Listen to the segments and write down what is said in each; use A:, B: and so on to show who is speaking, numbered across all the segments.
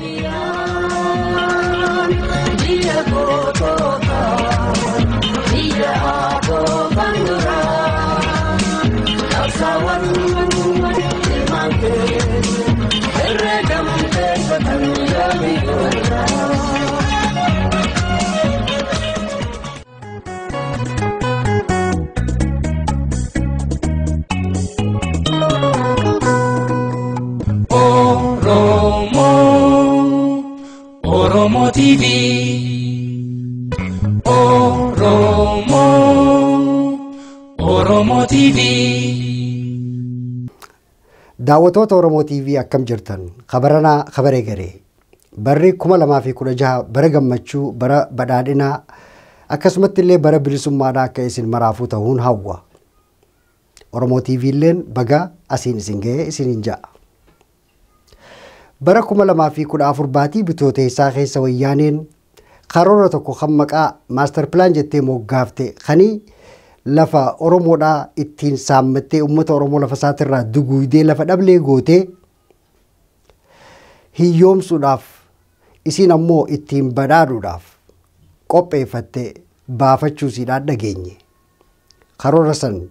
A: Oromiyaan biyya gootootaa biyya abooban duraa qabsaawwan ilmaan kee herreegamtee qotan yoomiyyuu.
B: Oromo TV, Oromo, Oromo TV.
C: Daawwattoota Oromoo TV akkam jirtan? Kabaranaa kabaree garee. Barri 2016 bara gammachuu, bara badhaadhinaa akkasumatti illee bara bilisummaadhaa akka isin maraafuu ta'uun hawwa. Oromoo TV illeen baga asiin isin ga'ee isiniin ja'a. Bara 2014 baatii bitooteessaa keessa wayyaaneen karoora tokko kan maqaa maastar pilaan jettee moggaafte kanii lafa Oromoodhaa ittiin saammattee uummata Oromoo lafa isaatirraa duguugdee lafa dhablee gootee hiyyoomsuudhaaf isiin ammoo ittiin badhaadhuudhaaf qopheeffatte baafachuusiidhaan dhageenye. Karoora san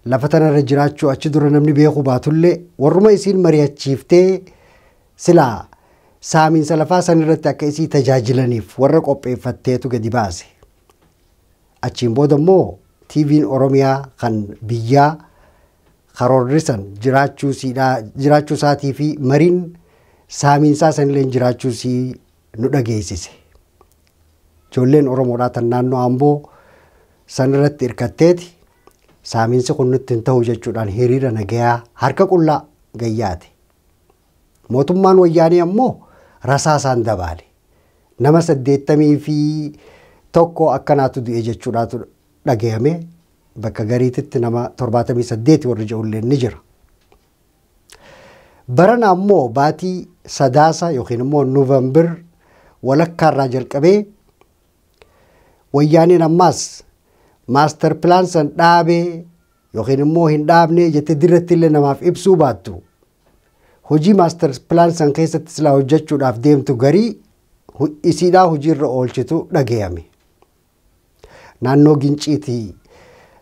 C: lafa tanarra jiraachuu achi dura namni beeku baatullee warruma isiin mari'achiiftee silaa saamiinsa lafaa san irratti akka isii tajaajilaniif warra qopheeffatteetu gadi baase. Achiin booda immoo TV'n Oromiyaa kan biyyaa karoorri san jiraachuu isaatii fi mariin saamiinsaa sanillee jiraachuu isii nu dhageessise. Ijoolleen Oromoodhaa tan naannoo Amboo san irratti hirkatteeti saamiinsi kun nutti hin ta'u jechuudhaan hiriira nagayaa harka qullaa gayyaate. Mootummaan wayyaanee ammoo rasaasaan dabaale. Nama 81 akkanaatu du'e jechuudhaatu dhagayame. Bakka gariititti nama 78 warri jedhulleen ni jira. Barana ammoo baatii sadaasa yookiin immoo Noovembar walakkaarraa jalqabee wayyaaneen ammaas maastar pilaan san dhaabee yookiin immoo hin dhaabne jettee dirratti illee namaaf ibsuu baattu. Hojii maastar pilaan san keessatti silaa hojjechuudhaaf deemtu garii isiidhaa hojiirra oolchitu dhagayame. Naannoo Ginciitii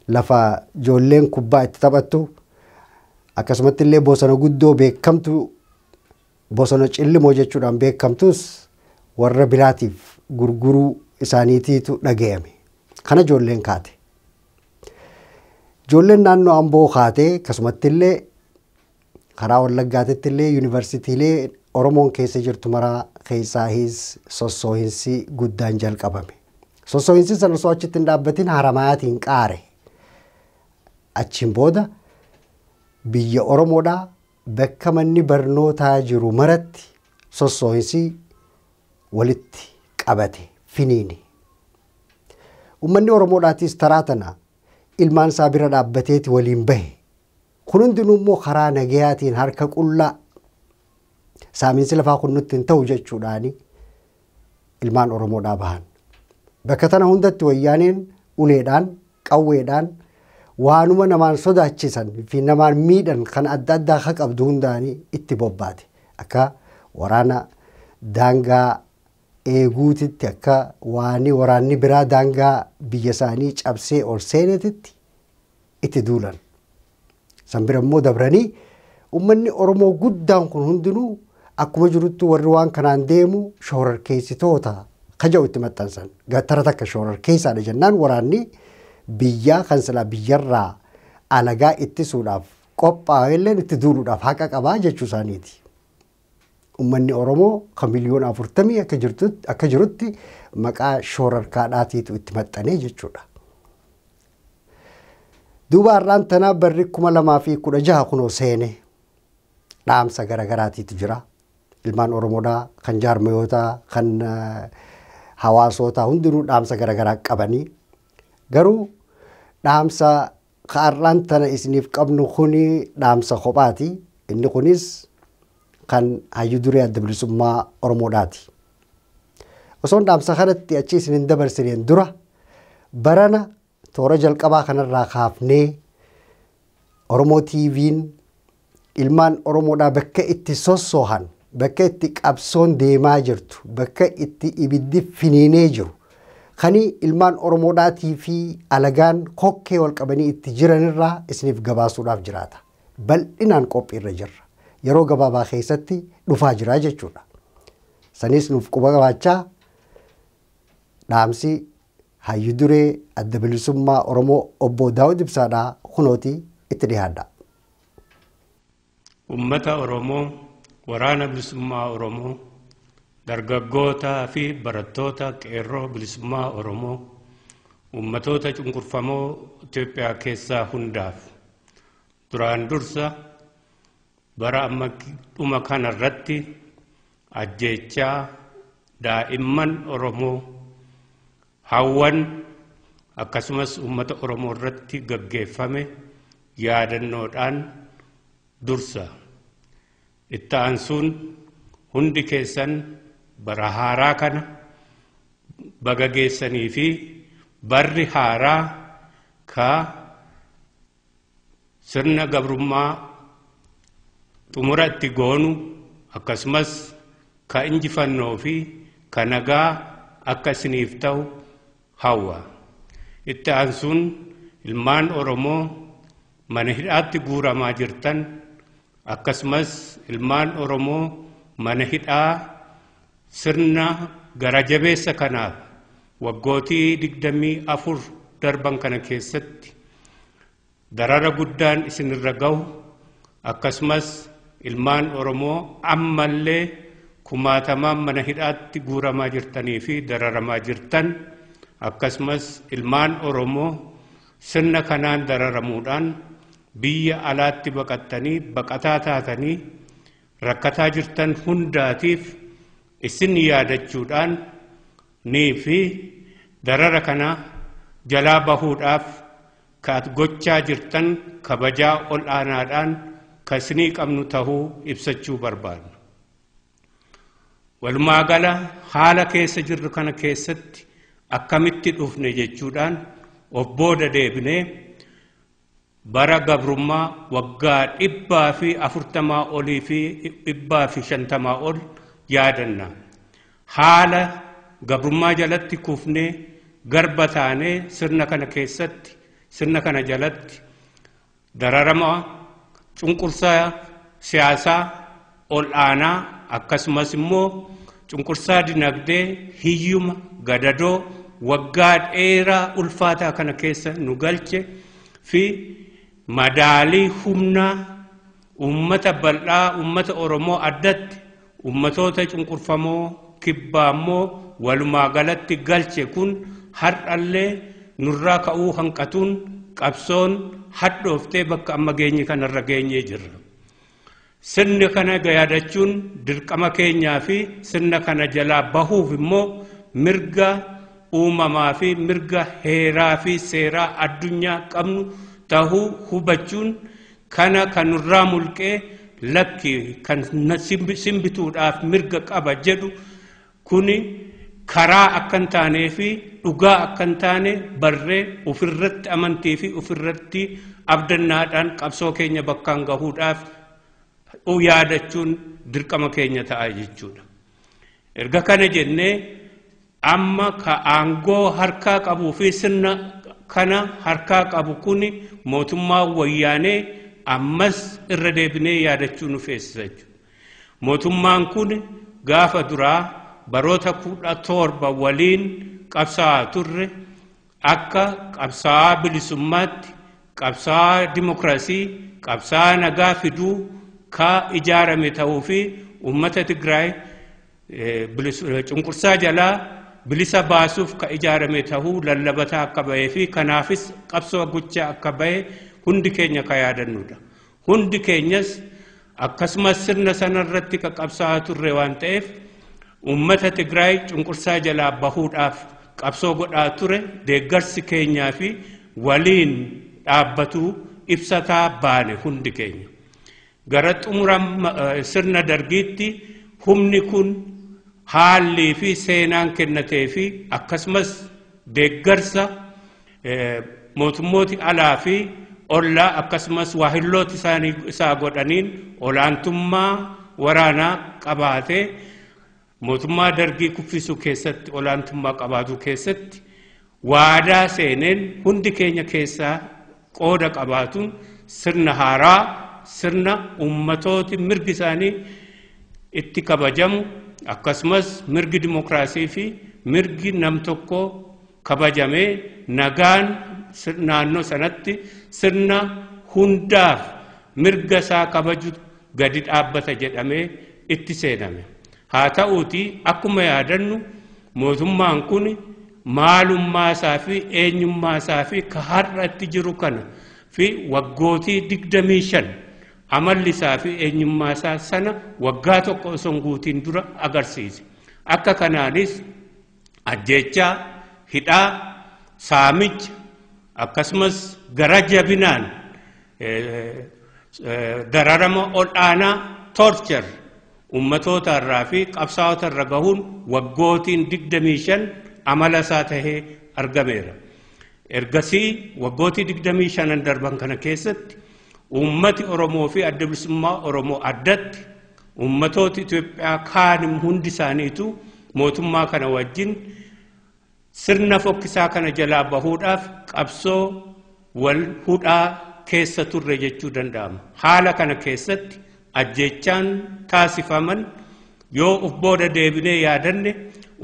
C: lafa ijoolleen kubbaa itti taphattu akkasumatti illee bosona guddoo beekamtu bosona cillimoo jechuudhaan beekamtus warra biraatiif gurguruu isaaniitiitu dhagayame. Kana ijoolleen kaate. Ijoolleen naannoo Amboo kaatee akkasumatti illee karaa Wallaggaatitti illee yuunivarsiitiilee Oromoon keessa jirtu maraa keessaahis sossoohinsi guddaan jalqabame. Sossoohinsi sana osoo achitti hin dhaabbatin Haramaatiin qaare. Achiin booda biyya Oromoodhaa bakka manni barnootaa jiru maratti sossoohinsi walitti qabate finiini. Uummanni Oromoodhaatis taraa tana ilmaan isaa bira dhaabbateeti waliin bahe. Kun hundinuu immoo karaa nagayaatiin harka qullaa saamiinsi lafaa kun nutti hin ta'u jechuudhaani ilmaan Oromoodhaa bahan. Bakka tana hundatti wayyaaneen uleedhaan, qawweedhaan waanuma namaan sodaachisan fi namaan miidhan kan adda addaa akka qabdu hundaanii itti bobbaate. Akka waraana daangaa eeguutitti akka waani waraanni biraa daangaa biyya isaanii cabsee ol seenetitti itti duulan. San bira immoo dabranii uummanni Oromoo guddaan kun hundinuu akkuma jirutti warri waan kanaan deemu shororkeessitoota kaja'u itti maxxansan. Tara takka shororkeessaadha jennaan waraanni biyyaa kan silaa biyyarraa alagaa ittisuudhaaf qophaa'e illee itti duuluudhaaf haqa qabaa jechuu isaaniiti. Uummanni Oromoo kan miliyoona 40 akka jirutti maqaa shororkaadhaatiitu itti maxxanee jechuudha. Duuba har'aan tanaa barri 2016 kunoo seene dhaamsa garagaraatiitu jira. Ilmaan Oromoodhaa kan jaarmayootaa kan hawaasootaa hundinuu dhaamsa garagaraa qabanii garuu dhaamsa har'aan tana isiniif qabnu kuni dhaamsa kophaati. Inni kunis kan hayyuu duree adda bilisummaa Oromoodhaati. Osoon dhaamsa kanatti achi isin hin dabarsineen dura barana toora jalqabaa kanarraa kaafnee Oromoo TV'n ilmaan Oromoodhaa bakka itti sossoohan bakka itti qabsoon deemaa jirtu, bakka itti ibiddi finiinee jiru, kan ilmaan Oromoodhaatii fi alagaan kokkee wal qabanii itti jiranirraa isiniif gabaasuudhaaf jiraata. Bal'inaan qophiirra jirra. Yeroo gabaabaa keessatti dhufaa jira jechuudha. Sanis nuuf quba qabaachaa dhaamsi hayyu duree adda bilisummaa Oromoo obbo Daawud Ibsaadhaa kunooti itti dhiyaadha.
D: Uummata Oromoo, waraana bilisummaa Oromoo, dargaggootaa fi barattoota qeerroo bilisummaa Oromoo, uummatoota cunqurfamoo Itoophiyaa keessaa hundaaf duraan dursa bara amma dhuma kanarratti ajjeechaa daa'imman Oromoo hawwan akkasumas uummata Oromoo irratti gaggeeffame yaadannoodhaan dursa. Itti aansuun hundi keessan bara haaraa kana baga geessanii fi barri haaraa ka sirna gabrummaa xumura itti goonu akkasumas ka injifannoo fi ka nagaa akka isiniif ta'u hawwa. Itti aansuun ilmaan Oromoo mana hidhaatti guuramaa jirtan akkasumas ilmaan Oromoo mana hidhaa sirna gara jabeessa kanaaf waggootii 24 darban kana keessatti darara guddaan isinirra gahu akkasumas ilmaan Oromoo ammallee kumaatamaan mana hidhaatti guuramaa jirtanii fi dararamaa jirtan akkasumas ilmaan Oromoo sirna kanaan dararamuudhaan biyya alaatti baqattanii baqataa taatanii rakkataa jirtan hundaatiif isin yaadachuudhaan nii fi darara kana jalaa bahuudhaaf ka gochaa jirtan kabajaa ol aanaadhaan ka isinii qabnu tahuu ibsachuu barbaadna. Walumaa gala haala keessa jirru kana keessatti akkamitti dhufne jechuudhaan of booda deebinee bara gabrummaa waggaa 140 olii fi 150 ol yaadanna. Haala gabrummaa jalatti kufnee garba taanee sirna kana keessatti sirna kana jalatti dararama cunqursaa siyaasaa ol aanaa akkasumas immoo cunqursaa dinagdee hiyyuma gadadoo waggaa dheeraa ulfaataa kana keessa nu galche fi madaalii humnaa uummata bal'aa uummata Oromoo addatti uummatoota cunqurfamoo kibbaa immoo walumaa galatti galche kun har'allee nurraa ka'uu hanqatuun qabsoon hadhooftee bakka amma geenye kanarra geenyee jirra. Sirni kana yaadachuun dirqama keenyaa fi sirna kana jalaa bahuuf immoo mirga uumamaa fi mirga heeraa fi seeraa addunyaa qabnu tahuu hubachuun kana kan nurraa mulqee lakki kan simbituudhaaf mirga qaba jedhu kuni karaa akka hin taanee fi dhugaa akka hin taane barree ofirratti amantii fi ofirratti abdannaadhaan qabsoo keenya bakkaan gahuudhaaf yaadachuun dirqama keenya ta'a jechuudha. Erga kana jennee amma ka aangoo harkaa qabuu fi sirna kana harkaa qabu kuni mootummaa wayyaanee ammas irra deebinee yaadachuu nu feessisa jechuudha. Mootummaan kun gaafa duraa baroota 17 waliin qabsaa'aa turre akka qabsaa'aa bilisummaatti, qabsaa'aa dimokiraasii, qabsaa'aa nagaa fiduu ka ijaarame ta'uu fi uummata Tigraay cunqursaa jalaa bilisa baasuuf ka ijaarame ta'uu lallabataa akka bahee fi kanaafis qabsoo gochaa akka bahe hundi keenya ka yaadannudha. Hundi keenyas akkasumas sirna sanarratti ka qabsaa'aa turre waan ta'eef uummata Tigraay cunqursaa jalaa bahuudhaaf qabsoo godhaa ture deeggarsi keenyaa fi waliin dhaabbatu ibsataa baane hundi keenya. Gara xumura sirna dargiitti humni kun haalli fi seenaan kennatee fi akkasumas deeggarsa mootummooti alaa fi ollaa akkasumas waahillooti isaanii isaa godhaniin olaantummaa waraanaa qabaatee mootummaa dargii kuffisuu keessatti olaantummaa qabaatu keessatti waadaa seeneen hundi keenya keessaa qooda qabaatuun sirna haaraa sirna ummatooti mirgi isaanii itti kabajamu akkasumas mirgi dimokiraasii fi mirgi nam tokkoo kabajamee nagaan naannoo sanatti sirna hundaaf mirga isaa kabaju gadi dhaabbata jedhamee itti seename. Haa ta'uutii akkuma yaadannu mootummaan kun maalummaa isaa fi eenyummaa isaa fi ka har'atti jiru kana fi waggootii 25 amalli isaa fi eenyummaa isaa sana waggaa tokko osoo hin guutiin dura agarsiise. Akka kanaanis ajjeechaa, hidhaa, saamicha akkasumas gara jabinaan dararama ol'aanaa torture ummatoota irraa fi qabsaa'ota irra gahuun waggootiin 25 amala isaa tahee argameera. Ergasii waggootii 25 darban kana keessatti ummati Oromoo fi adda bilisummaa Oromoo addatti ummatoota Itoophiyaa kaan hundi isaaniitu mootummaa kana wajjin sirna fokkisaa kana jalaa bahuudhaaf qabsoo wal hudhaa keessa turre jechuu danda'ama. Haala kana keessatti ajjeechaan taasifaman yoo of booda deebinee yaadanne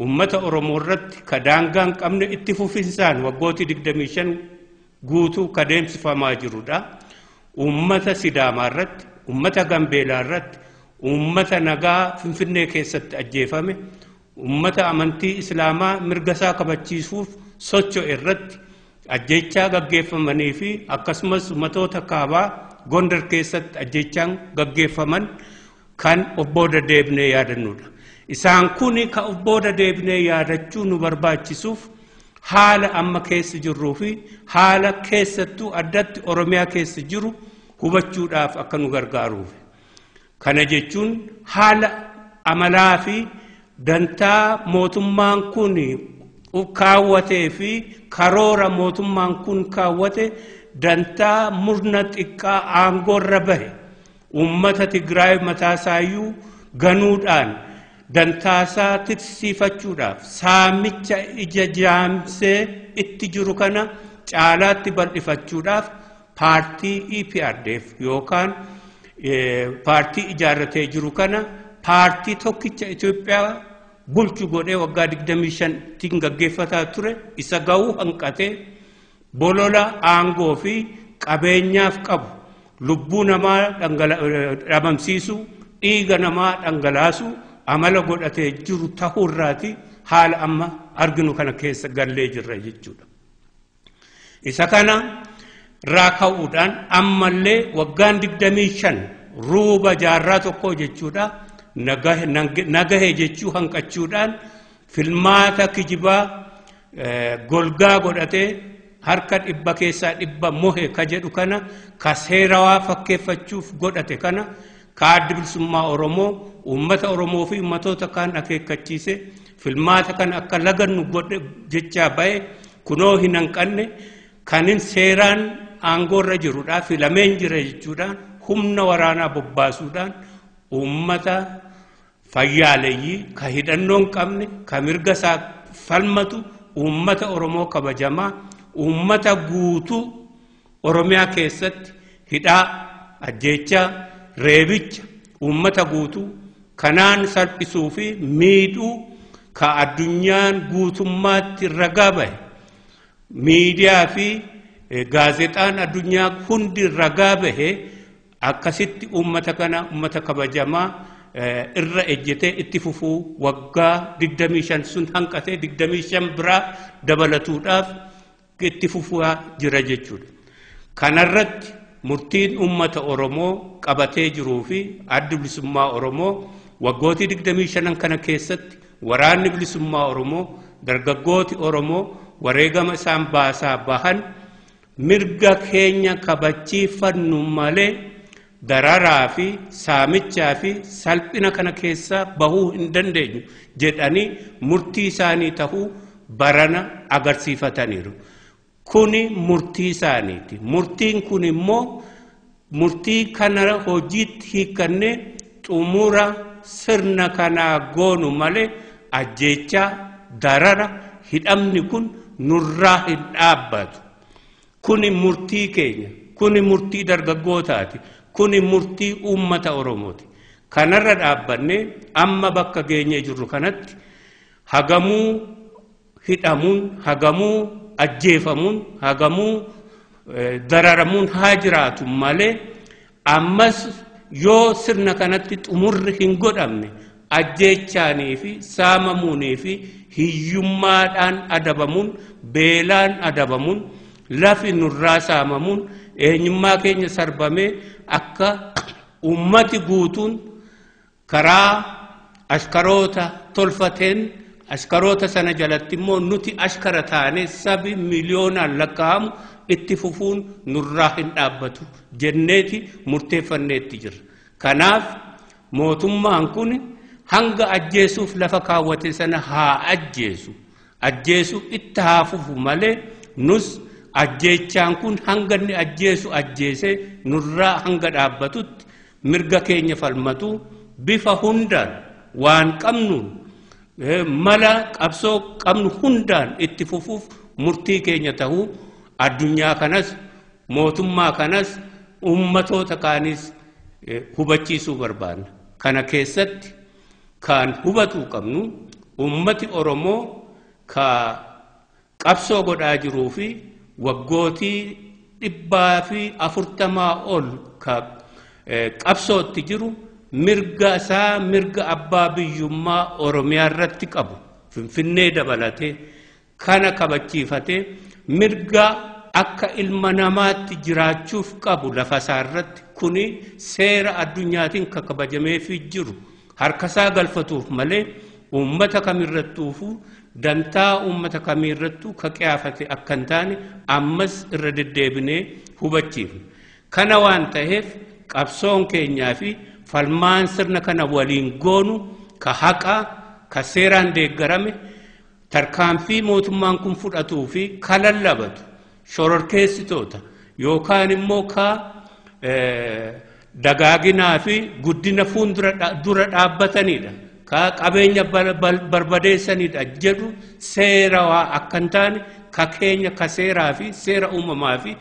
D: ummata Oromoo irratti ka daangaa hin qabne itti fufinsaan waggootii 25 guutuu ka deemsifamaa jirudha. Ummata Sidaamaa irratti, ummata Gambeelaa irratti, ummata nagaa Finfinnee keessatti ajjeefame, ummata amantii Islaamaa mirga isaa kabachiisuuf socho'e irratti ajjeechaa gaggeeffamanii fi akkasumas ummatoota kaabaa Gondar keessatti ajjeechaan gaggeeffaman kan of booda deebinee yaadannudha. Isaan kun kan of booda deebinee yaadachuu nu barbaachisuuf haala amma keessa jirruu fi haala keessattuu addatti Oromiyaa keessa jiru hubachuudhaaf akka nu gargaaruuf. Kana jechuun haala amalaa fi dantaa mootummaan kun kaawwatee fi karoora mootummaan kun kaawwate dantaa murna xiqqaa aangoorra bahe uummata Tigraay mataasaayyuu ganuudhaan dantaasaa tiksiifachuudhaaf saamicha ija jaamsee itti jiru kana caalaatti bal'ifachuudhaaf paartii EPRDF yookaan paartii ijaarratee jiru kana paartii tokkicha Itoophiyaa bulchu godhee waggaa 25 gaggeeffataa ture isa gahuu hanqatee bolola aangoo fi qabeenyaaf qabu lubbuu namaa dhabamsiisuu dhiiga namaa dhangalaasuu amala godhatee jiru ta'uurraati haala amma arginu kana keessa gallee jirra jechuudha. Isa kana irraa ka'uudhaan ammallee waggaan 25 ruuba jaarraa tokko jechuudha nagahe jechuu hanqachuudhaan filmaata kijibaa golgaa godhatee harka 100 keessaa 100 mohe ka jedhu kana ka seerawaa fakkeeffachuuf godhate kana ka adda bilisummaa Oromoo uummata Oromoo fi uummatoota kaan akeekkachiise filmaata kana akka lagannu godhe jechaa bahe kunoo hin hanqanne kanin seeraan aangoorra jirudha filameen jira jechuudhaan humna waraanaa bobbaasuudhaan uummata fayyaaleeyyii ka hidhannoo hin qabne ka mirga isaa falmatu uummata Oromoo kabajamaa uummata guutuu Oromiyaa keessatti hidhaa ajjeechaa reebicha uummata guutuu kanaan salphisuu fi miidhuu ka addunyaan guutummaatti ragaa bahe miidiyaa fi gaazexaan addunyaa hundi ragaa bahe akkasitti uummata kana uummata kabajamaa irra ejjetee itti fufuu waggaa 25 sun hanqatee 25 biraa dabalatuudhaaf itti fufaa jira jechuudha. Kanarratti murtiin uummata Oromoo qabatee jiruu fi addi bilisummaa Oromoo waggootii 25 kana keessatti waraanni bilisummaa Oromoo dargaggooti Oromoo wareegama isaan baasaa bahan mirga keenya kabachiifannu malee dararaa fi saamichaa fi salphina kana keessaa bahuu hin dandeenyu jedhanii murtii isaanii tahuu barana agarsiifataniiru. Kuni murtii isaaniiti. Murtiin kun immoo murtii kana hojiitti hiikannee xumura sirna kanaa goonu malee ajjeechaa darara hidhamni kun nurraa hin dhaabbatu. Kuni murtii keenya, kuni murtii dargaggootaati, kuni murtii uummata Oromooti. Kanarra dhaabbannee amma bakka geenyee jirru kanatti hagamuu hidhamuun, hagamuu ajjeefamuun, hagamuu dararamuun haa jiraatu malee ammas yoo sirna kanatti xumurri hin godhamne ajjeechaanii fi saamamuunii fi hiyyummaadhaan adabamuun, beelaan adabamuun, lafi nurraa saamamuun, eenyummaa keenya sarbamee akka ummati guutuun karaa ashkaroota tolfateen ashkaroota sana jalatti immoo nuti ashkara taane sabi miliyoonaan lakkaa'amu itti fufuun nurraa hin dhaabbatu jenneeti murteeffanneetti jirra. Kanaaf mootummaan kun hanga ajjeesuuf lafa kaawwate sana haa ajjeesu. Ajjeesu itti haa fufu malee nus ajjeechaan kun hanga inni ajjeesu ajjeesee nurraa hanga dhaabbatutti mirga keenya falmatu bifa hundaan waan qabnuun mala qabsoo qabnu hundaan itti fufuuf murtii keenya ta'uu addunyaa kanas mootummaa kanas ummatoota kaanis hubachiisuu barbaanna. Kana keessatti kan hubatuu qabnu ummati Oromoo ka qabsoo godhaa jiruu fi waggootii 140 ol ka qabsootti jiru mirga isaa mirga abbaa biyyummaa Oromiyaa irratti qabu Finfinnee dabalatee kana kabachiifatee mirga akka ilma namaatti jiraachuuf qabu lafa isaa irratti kuni seera addunyaatiin kan kabajameefii jiru harka isaa galfatuuf malee uummata kamirrattuufu dantaa uummata kamirrattuu ka qiyaafate akka hin taane ammas irra deddeebinee hubachiifna. Kana waan ta'eef qabsoon keenyaa fi falmaan sirna kana waliin goonu ka haqaa ka seeraan deeggarame tarkaanfii mootummaan kun fudhatuu fi ka lallabatu shororkeessitoota yookaan immoo ka dagaaginaa fi guddina fuuldura dura dhaabbatanidha. Ka qabeenya barbadeessanidha jedhu seera waa akka hin taane ka keenya ka seeraa fi seera uumamaa fi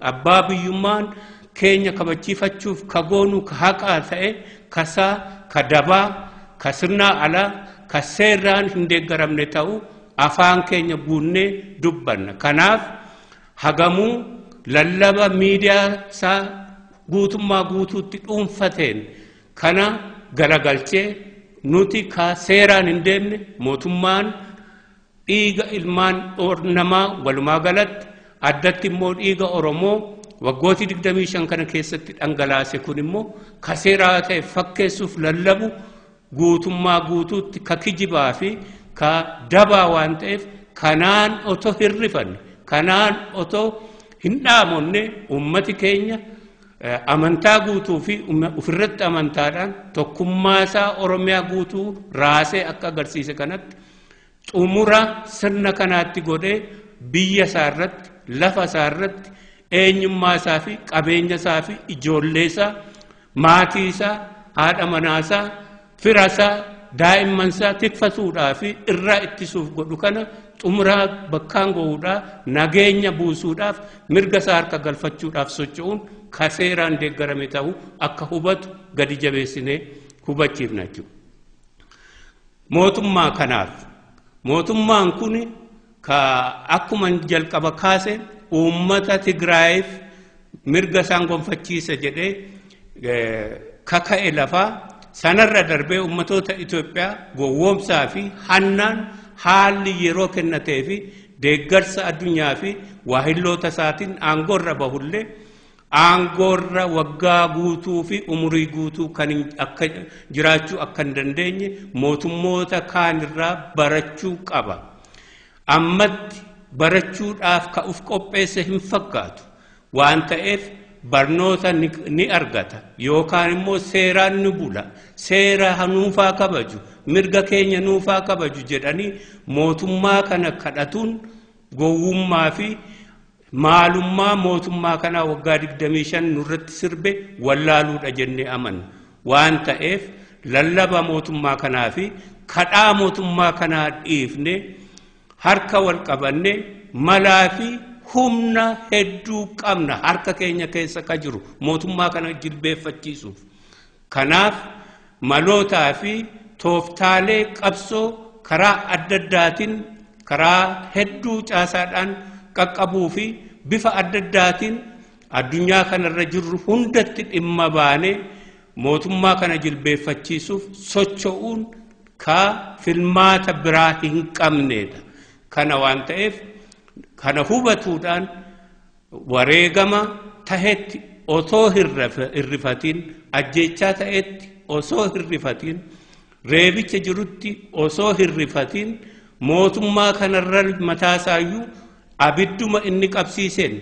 D: abbaa biyyummaan keenya kabachiifachuuf ka goonu ka haqaa ta'e kasaa ka dabaa ka sirnaa alaa ka seeraan hin deeggaramne ta'uu afaan keenya guunnee dubbanna. Kanaaf hagamuu lallaba miidiyaa isaa guutummaa guutuutti dhuunfateen kana garagalchee nuti ka seeraan hin deemne mootummaan dhiiga ilmaan namaa walumaa galatti addatti immoo dhiiga Oromoo waggootii 25 kana keessatti dhangalaase kun immoo ka seeraa ta'e fakkeessuuf lallabu guutummaa guutuutti ka kijibaa fi ka dabaa waan ta'eef kanaan otoo hirrifanne kanaan otoo hin dhaamonne ummati keenya amantaa guutuu fi ofirratti amantaadhaan tokkummaa isaa Oromiyaa guutuu raasee akka agarsiise kanatti xumura sirna kanaatti godhee biyya isaa irratti lafa isaa irratti eenyummaa isaa fi qabeenya isaa fi ijoollee isaa maatii isaa haadha manaa isaa fira isaa daa'imman isaa tikfatuudhaa fi irraa ittisuuf godhu kana xumuraa bakkaan ga'uudhaa nageenya buusuudhaaf mirga isaa harka galfachuudhaaf socho'uun ka seeraan deeggarame ta'uu akka hubatu gadi jabeessinee hubachiifna jechuudha. Mootummaa kanaaf mootummaan kun ka akkuma jalqaba kaase uummata Tigraayiif mirga isaan gonfachiisa jedhee kaka'e lafaa sanarra darbee uummatoota Itoophiyaa gowwoomsaa fi hannaan haalli yeroo kennatee fi deeggarsa addunyaa fi waahilloota isaatiin aangoorra bahullee aangoorra waggaa guutuu fi umurii guutuu kan akka jiraachuu akka hin dandeenye mootummoota kaanirraa barachuu qaba. Ammatti barachuudhaaf ka uf qopheesse hin fakkaatu waan ta'eef barnoota ni argata yookaan immoo seeraan ni bula seera nuufaa kabaju mirga keenya nuufaa kabaju jedhanii mootummaa kana kadhatuun gowwummaa fi maalummaa mootummaa kanaa waggaa 25 nurratti sirbe wallaaluudha jennee amanna waan ta'eef lallaba mootummaa kanaa fi kadhaa mootummaa kanaa dhiifne harka wal qabanne malaa fi humna hedduu qabna harka keenya keessa ka jiru mootummaa kana jilbeeffachiisuuf. Kanaaf malootaa fi tooftaalee qabsoo karaa adda addaatiin karaa hedduu caasaadhaan qaqqabuu fi bifa adda addaatiin addunyaa kanarra jirru hundatti dhimma baanee mootummaa kana jilbeeffachiisuuf socho'uun ka filmaata biraa hin qabneedha. Kana waan ta'eef kana hubatuudhaan wareegama tahetti otoo hirrifatiin, ajjeechaa ta'etti osoo hirrifatiin, reebicha jirutti osoo hirrifatiin mootummaa kanarra mataasaayyuu abidduma inni qabsiiseen,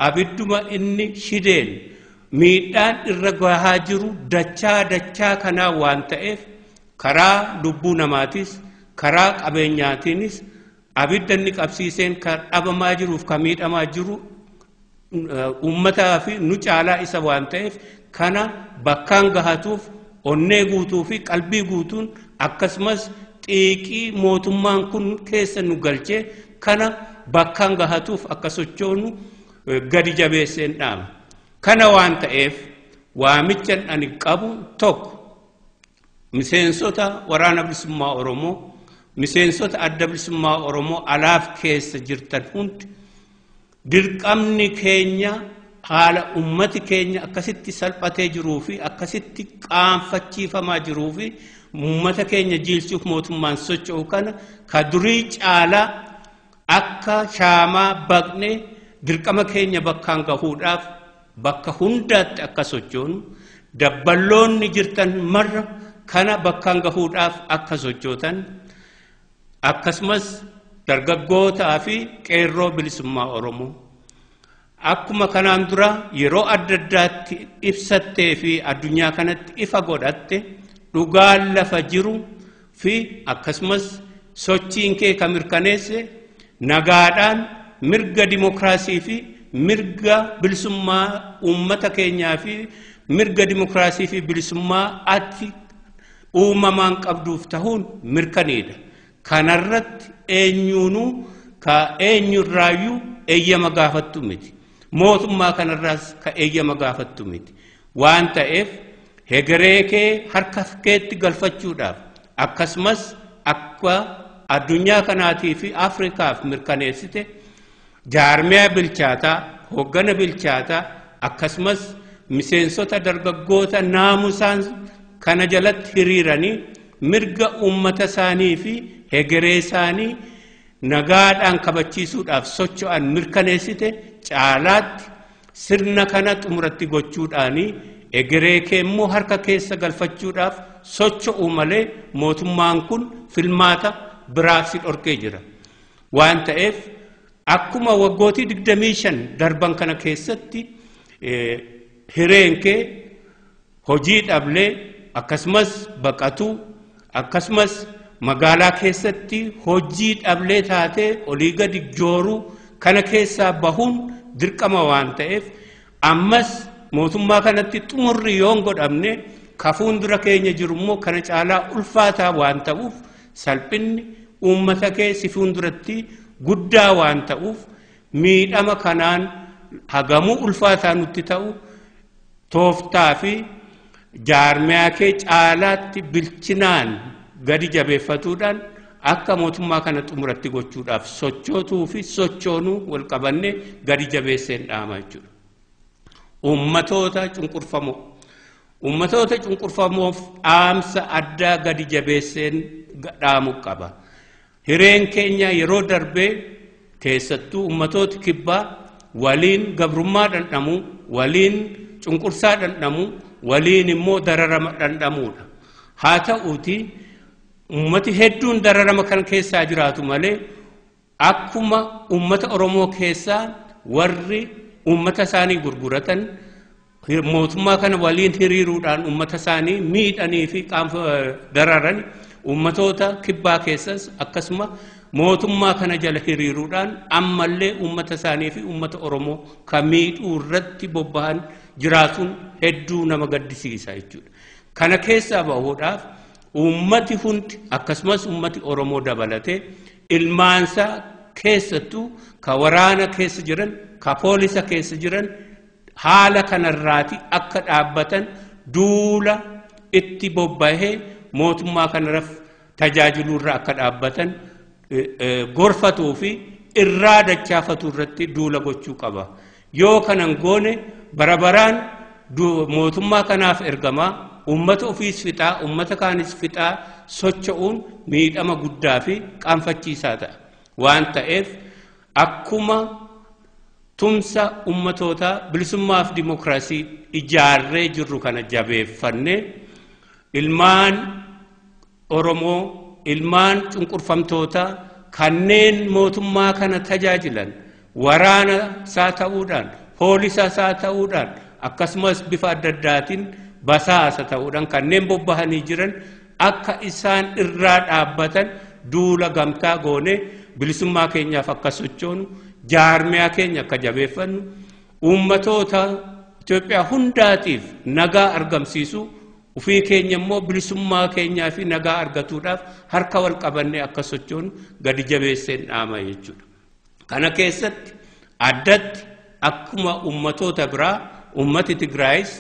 D: abidduma inni shideen miidhaan irra gahaa jiru dachaa dachaa kanaa waan ta'eef karaa lubbuu namaatis karaa qabeenyaatiinis abidda inni qabsiiseen kan dhabamaa jiruuf kan miidhamaa jiru uummataa fi nu caalaa isa waan ta'eef kana bakkaan gahatuuf onnee guutuu fi qalbii guutuun akkasumas xiiqii mootummaan kun keessa nu galchee kana bakkaan gahatuuf akka sochoonu gadi jabeesseen dhaama. Kana waan ta'eef waamicha ani qabu tokko miseensota waraana bilisummaa Oromoo, miseensota adda bilisummaa Oromoo alaaf keessa jirtan hundi dirqamni keenya haala ummati keenya akkasitti salphatee jiruu fi akkasitti qaanfachiifamaa jiruu fi ummata keenya jiilchuuf mootummaan socho'u kana ka durii caalaa akka shaamaa baqnee dirqama keenya bakkaan gahuudhaaf bakka hundaatti akka sochoonu, dabballoonni jirtan marra kana bakkaan gahuudhaaf akka sochootan, akkasumas dargaggootaa fi qeerroo bilisummaa Oromoo akkuma kanaan dura yeroo adda addaatti ibsattee fi addunyaa kanatti ifa godhatte dhugaan lafa jiru fi akkasumas sochiin kee kan mirkaneesse nagaadhaan mirga dimokiraasii fi mirga bilisummaa uummata keenyaa fi mirga dimokiraasii fi bilisummaa ati uumamaan qabduuf ta'uun mirkaneedha. Kanarratti eenyuunuu ka eenyurraayyuu eeyyama gaafattu miti. Mootummaa kanarraas ka eeyyama gaafattu miti. Waan ta'eef hegeree kee harka keetti galfachuudhaaf akkasumas akka addunyaa kanaatii fi Afrikaaf mirkaneessite jaarmiyaa bilchaataa, hoggana bilchaataa akkasumas miseensota dargaggoota naamusaan kana jalatti hiriiranii mirga uummata isaanii fi hegeree isaanii nagaadhaan kabachiisuudhaaf socho'an mirkaneessite caalaatti sirna kana xumuratti gochuudhaanii egeree kee immoo harka keessa galfachuudhaaf socho'u malee mootummaan kun filmaata biraa si dhorkee jira. Waan ta'eef akkuma waggootii 25 darban kana keessatti hireen kee hojii dhablee akkasumas baqatuu akkasumas magaalaa keessatti hojii dhablee taatee olii gadi jooruu kana keessaa bahuun dirqama waan ta'eef ammas mootummaa kanatti xumurri yoo hin godhamne kafuun dura keenya jiru immoo kana caalaa ulfaataa waan ta'uuf salphinni uummata kee si fuulduratti guddaa waan ta'uuf miidhama kanaan hagamuu ulfaataa nutti ta'u tooftaa fi jaarmiyaa kee caalaatti bilchinaan gadi jabeeffatuudhaan akka mootummaa kana xumuratti gochuudhaaf sochootuu fi sochoonuu wal qabanne gadi jabeesseen dhaama jechuudha. Uummatoota cunqurfamoo. Uummatoota cunqurfamoof dhaamsa addaa gadi jabeesseen dhaamu qaba. Hireen keenya yeroo darbee keessattuu uummatoota kibbaa waliin gabrummaa dhandhamuu, waliin cunqursaa dhandhamuu, waliin immoo dararama dhandhamuudha. Haa ta'uuti uummati hedduun dararama kan keessaa jiraatu malee akkuma uummata Oromoo keessaa warri uummata isaanii gurguratan mootummaa kana waliin hiriiruudhaan uummata isaanii miidhanii fi dararan uummatoota kibbaa keessas akkasuma mootummaa kana jala hiriiruudhaan ammallee uummata isaanii fi uummata Oromoo kan miidhuu irratti bobba'an jiraatuun hedduu nama gaddisiisa jechuudha. Kana keessaa bahuudhaaf uummati hundi akkasumas uummati Oromoo dabalatee ilmaansaa keessattuu ka waraana keessa jiran, ka poolisa keessa jiran haala kanarraati akka dhaabbatan duula itti bobbahee mootummaa kanarraaf tajaajiluurra akka dhaabbatan gorfatuu fi irraa dachaafatuu irratti duula gochuu qaba. Yoo kanan goone barabaraan mootummaa kanaaf ergamaa uummata ofiis fixaa uummata kaanis fixaa socho'uun miidhama guddaa fi qaanfachiisaa ta'a. Waan ta'eef akkuma tumsa uummatootaa bilisummaa fi dimookiraasii ijaarree jirru kana jabeeffannee ilmaan Oromoo ilmaan cunqurfamtootaa kanneen mootummaa kana tajaajilan waraana isaa ta'uudhaan poolisa isaa ta'uudhaan akkasumas bifa adda addaatiin basaasa ta'uudhaan kanneen bobbahanii jiran akka isaan irraa dhaabbatan duula gamtaa goonee bilisummaa keenyaaf akka sochoonu jaarmiyaa keenya akka jabeeffannu uummatoota Itoophiyaa hundaatiif nagaa argamsiisu ofii keenya immoo bilisummaa keenyaa fi nagaa argatuudhaaf harka wal qabannee akka sochoonu gadi jabeesseen dhaama jechuudha. Kana keessatti addatti akkuma uummatoota biraa uummati Tigraayis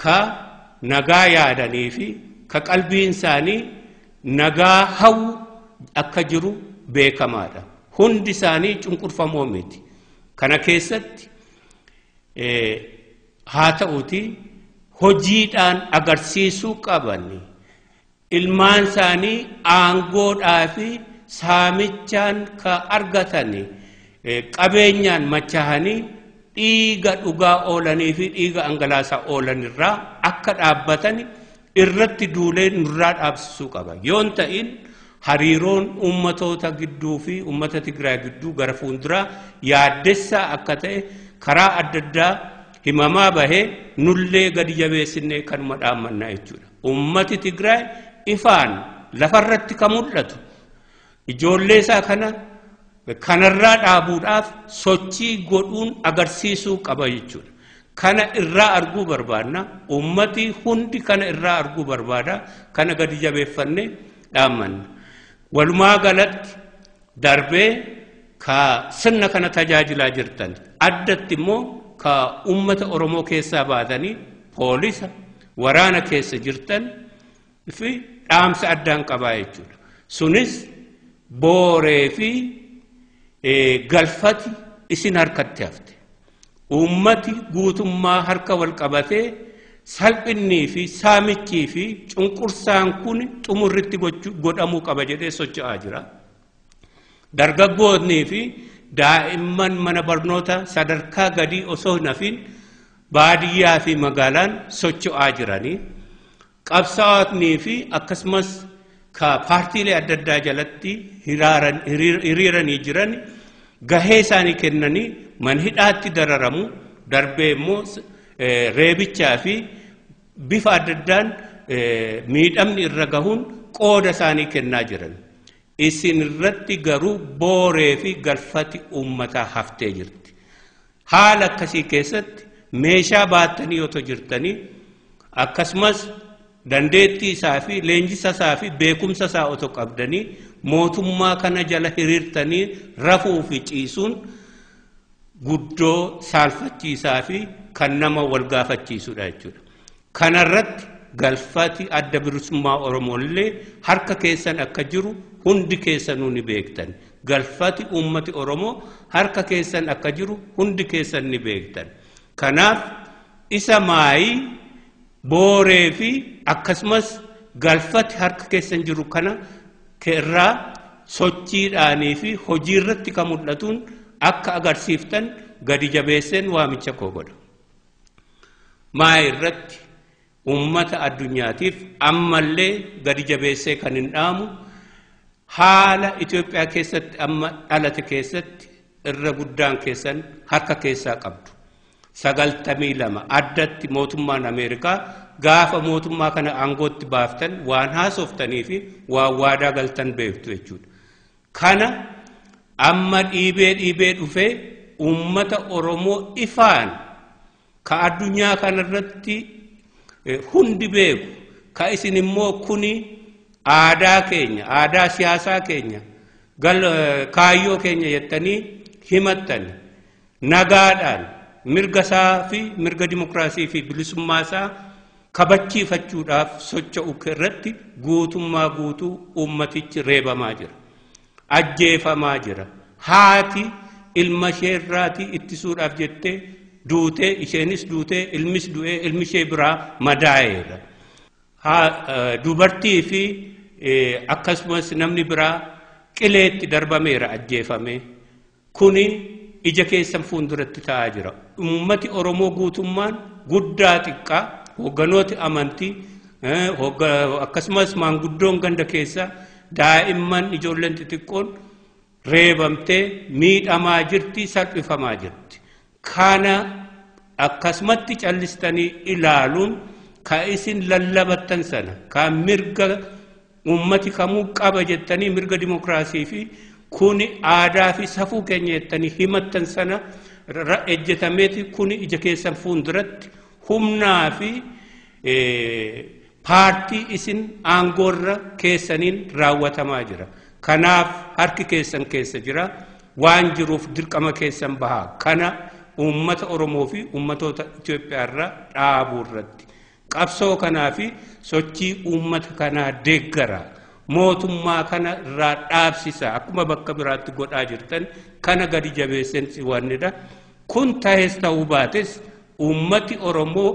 D: ka nagaa yaadanii fi ka qalbiin isaanii nagaa hawwu akka jiru beekamaadha. Hundi isaanii cunqurfamoo miti. Kana keessatti haa ta'uti hojiidhaan agarsiisuu qaban ilmaan isaanii aangoodhaa fi saamichaan ka argatan qabeenyaan machahanii dhiiga dhugaa oolanii fi dhiiga angalaasaa oolan irraa akka dhaabbatan irratti duulee nurraa dhaabsisuu qaba. Yoon ta'in hariiroon uummatoota gidduu fi uummata Tigraay gidduu gara fuulduraa yaaddessaa akka ta'e karaa adda addaa himamaa bahee nullee gadi jabeessinee kanuma dhaammannaa jechuudha. Uummati Tigraay ifaan lafarratti kan mul'atu ijoollee isaa kana kanarraa dhaabuudhaaf sochii godhuun agarsiisuu qaba jechuudha. Kana irraa arguu barbaadna. Uummati hundi kana irraa arguu barbaada. Kana gadi jabeeffannee dhaammanna. Walumaa galatti darbee ka sirna kana tajaajilaa jirtan addatti immoo ka uummata Oromoo keessaa baatanii poolisa waraana keessa jirtan fi dhaamsa addaan qabaa jechuudha. Sunis booree fi galfati isin harkatti hafte. Uummati guutummaa harka wal qabatee salphinnii fi saamichii fi cunqursaan kun xumurritti godhamuu qaba jedhee socho'aa jira. Dargaggoonnii fi daa'imman mana barnoota sadarkaa gadii osoo hin hafin baadiyyaa fi magaalaan socho'aa jiranii qabsaa'otnii fi akkasumas ka paartiilee adda addaa jalatti hiriiranii jiran gahee isaanii kennanii man hidhaatti dararamu darbee immoo reebichaa fi bifa adda addaan miidhamni irra gahuun qooda isaanii kennaa jiran. Isin irratti garuu booree fi galfati uummataa haftee jirti. Haala akkasii keessatti meeshaa baattanii otoo jirtanii akkasumas dandeettii isaa fi leenjisa isaa fi beekumsa isaa otoo qabdanii mootummaa kana jala hiriirtanii rafuu fi ciisuun guddoo saalfachiisaa fi kan nama wal gaafachiisudha jechuudha. Kanarratti galfati adda bilisummaa Oromoo illee harka keessan akka jiru hundi keessanuu ni beektan. Galfati uummati Oromoo harka keessan akka jiru hundi keessan ni beektan. Kanaaf isa maayii booree fi akkasumas galfati harka keessan jiru kana irraa sochiidhaanii fi hojii irratti kan mul'atuun akka agarsiiftan gadi jabeesseen waamicha koo godha. Maayii irratti uummata addunyaatiif ammallee gadi jabeessee kan hin dhaamu haala Itoophiyaa keessatti amma dhalate keessatti irra guddaan keessan harka keessaa qabdu. 92 addatti mootummaan Ameerikaa gaafa mootummaa kana aangootti baaftan waan haasoftanii fi waan waadaa galtan beektu jechuudha. Kana amma dhiibee dhiibee dhufee uummata Oromoo ifaan ka addunyaa kanarratti hundi beeku ka isin immoo kuni aadaa keenya aadaa siyaasaa keenya kaayyoo keenya jettanii himattan nagaadhaan mirga isaa fi mirga dimokiraasii fi bilisummaa isaa kabachiifachuudhaaf socho'u irratti guutummaa guutuu uummatichi reebamaa jira. Ajjeefamaa jira. Haati ilma ishee irraatii ittisuudhaaf jettee duutee isheenis duutee ilmis du'ee ilmi ishee biraa madaa'eera. Dubartii fi akkasumas namni biraa qileetti darbameera ajjeefame. Kuni ija keessan fuulduratti ta'aa jira. Uummati Oromoo guutummaan guddaa xiqqaa hoogganooti amantii akkasumas maanguddoon ganda keessa daa'imman ijoolleen xixiqqoon reebamtee miidhamaa jirti salphifamaa jirti. Kana akkasumatti callistanii ilaaluun ka isin lallabattan sana ka mirga uummati kamuu qaba jettanii mirga dimokiraasii fi kuni aadaa fi safuu keenya jettanii himattan sana ejjetameeti kuni ija keessan fuulduratti humnaa fi paartii isin aangoorra keessaniin raawwatamaa jira. Kanaaf harki keessan keessa jira waan jiruuf dirqama keessan bahaa. Kana uummata Oromoo fi uummatoota Itoophiyaa irra dhaabuu irratti. Qabsoo kanaa fi sochii uummata kanaa deeggara. Mootummaa kana irraa dhaabsisa. Akkuma bakka biraatti godhaa jirtan kana gadi jabeessan wannidha. Kun tahes ta'uu baates uummati Oromoo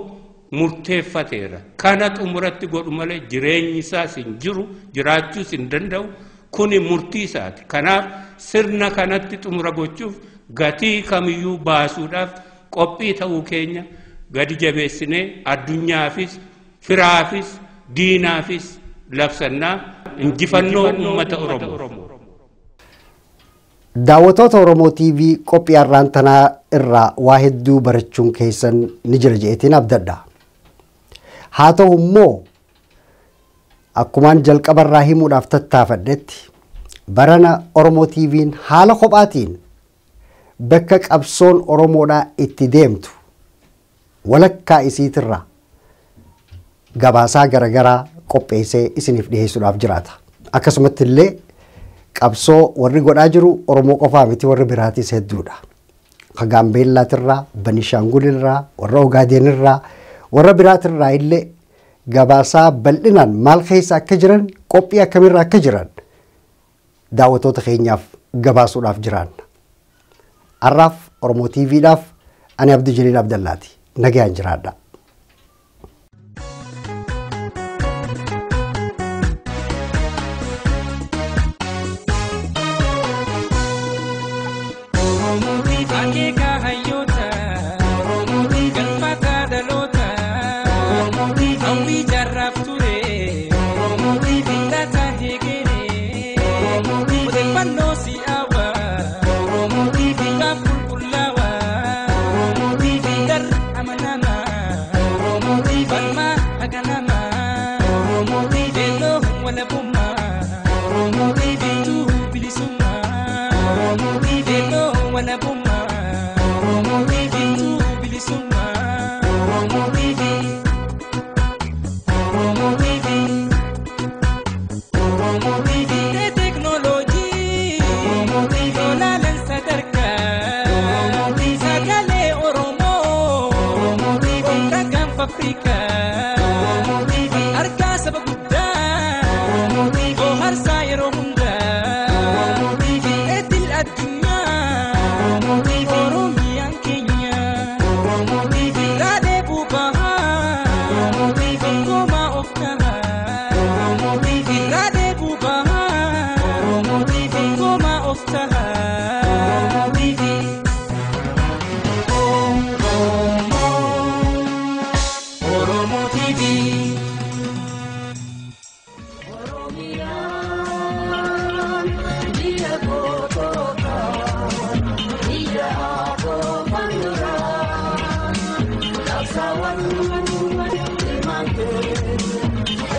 D: murteeffateera. Kana xumuratti godhu malee jireenyi isaas hin jiru, jiraachuus hin danda'u. Kuni murtii isaati. Kanaaf sirna kanatti xumura gochuuf gatii kamiyyuu baasuudhaaf qophii ta'uu keenya gadi jabeessinee addunyaafis, firaafis, diinaafis labsannaa injifannoo uummata Oromoo.
C: Daawwattoota Oromoo TV qophii har'aan tanaa irraa waa hedduu barachuun keessan ni jira jeetiin abdadha. Haa ta'u immoo akkumaan jalqabarraa himuudhaaf tattaafadhetti barana Oromoo TV'n haala kophaatiin bakka qabsoon Oromoodhaa itti deemtu walakkaa isiitirraa gabaasaa garaagaraa qopheessee isiniif dhiyeessuudhaaf jiraata. Akkasumatti illee qabsoo warri godhaa jiru Oromoo qofaa miti warri biraatis hedduudha. Ka Gaambeellaatirraa, Banishaangulirraa, warra Ogaadeenirraa, warra biraatirraa illee gabaasaa bal'inaan maal keessa akka jiran qophii akkamiirra akka jiran daawwattoota keenyaaf gabaasuudhaaf jiraanna. Har'aaf Oromoo TVdhaaf ani Abdii Jaliil Abdallaati. Nagayaan jiraadha.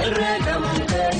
A: Irreegamtee